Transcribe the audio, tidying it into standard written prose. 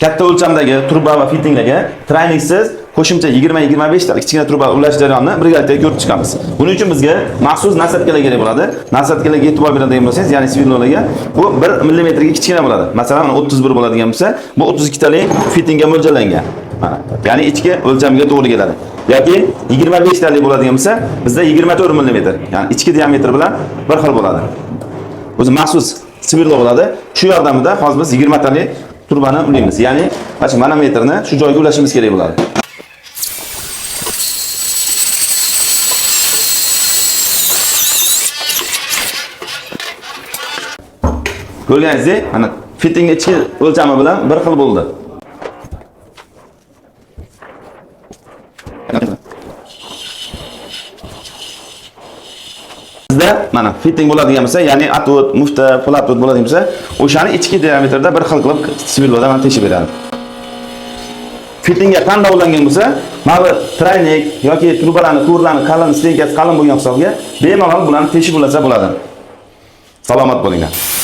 Katta o'lchamdagi truba va fittinglarga trayniksiz qo'shimcha 20-25 ta kichkina truba ulash jarayonini birgalikda ko'rib chiqamiz. Buning uchun bizga maxsus насадка lar kerak bo'ladi. Насадка larga e'tibor beradigan bo'lsangiz, ya'ni свердло larga bu 1 millimetrga kichkina bo'ladi. Masalan, mana 31 bo'ladigan bo'lsa, bu 32 talik fittingga mo'ljallangan. Mana, ya'ni ichki o'lchamga to'g'ri keladi. Yoki 25 talik bo'ladigan bo'lsa, bizda 24 millimetr, ya'ni ichki diametri bilan bir xil bo'ladi. O'zi maxsus свердло bo'ladi. Shu yordamida hozir biz 20 talik trubani ulaymiz. Ya'ni mana shu manometrni shu joyga ulashimiz kerak bo'ladi. Ko'rganingizdek, mana fittingni ichki o'lchami bilan bir xil bo'ldi. Bizda mana fitting bo'ladigan bo'lsa, ya'ni отвод, mufta, полуотвод bo'ladigan bo'lsa, o'shani ichki diametrda bir xil qilib свердло da mana teshib beradi. Fittingga qanday ulangan bo'lsa, mana bu тройник yoki trubalarni, quvurlarni qalin, стенка si qalin bo'lgan hisobga bemalol bularni teshib ulasa bo'ladi. Salomat bo'linglar.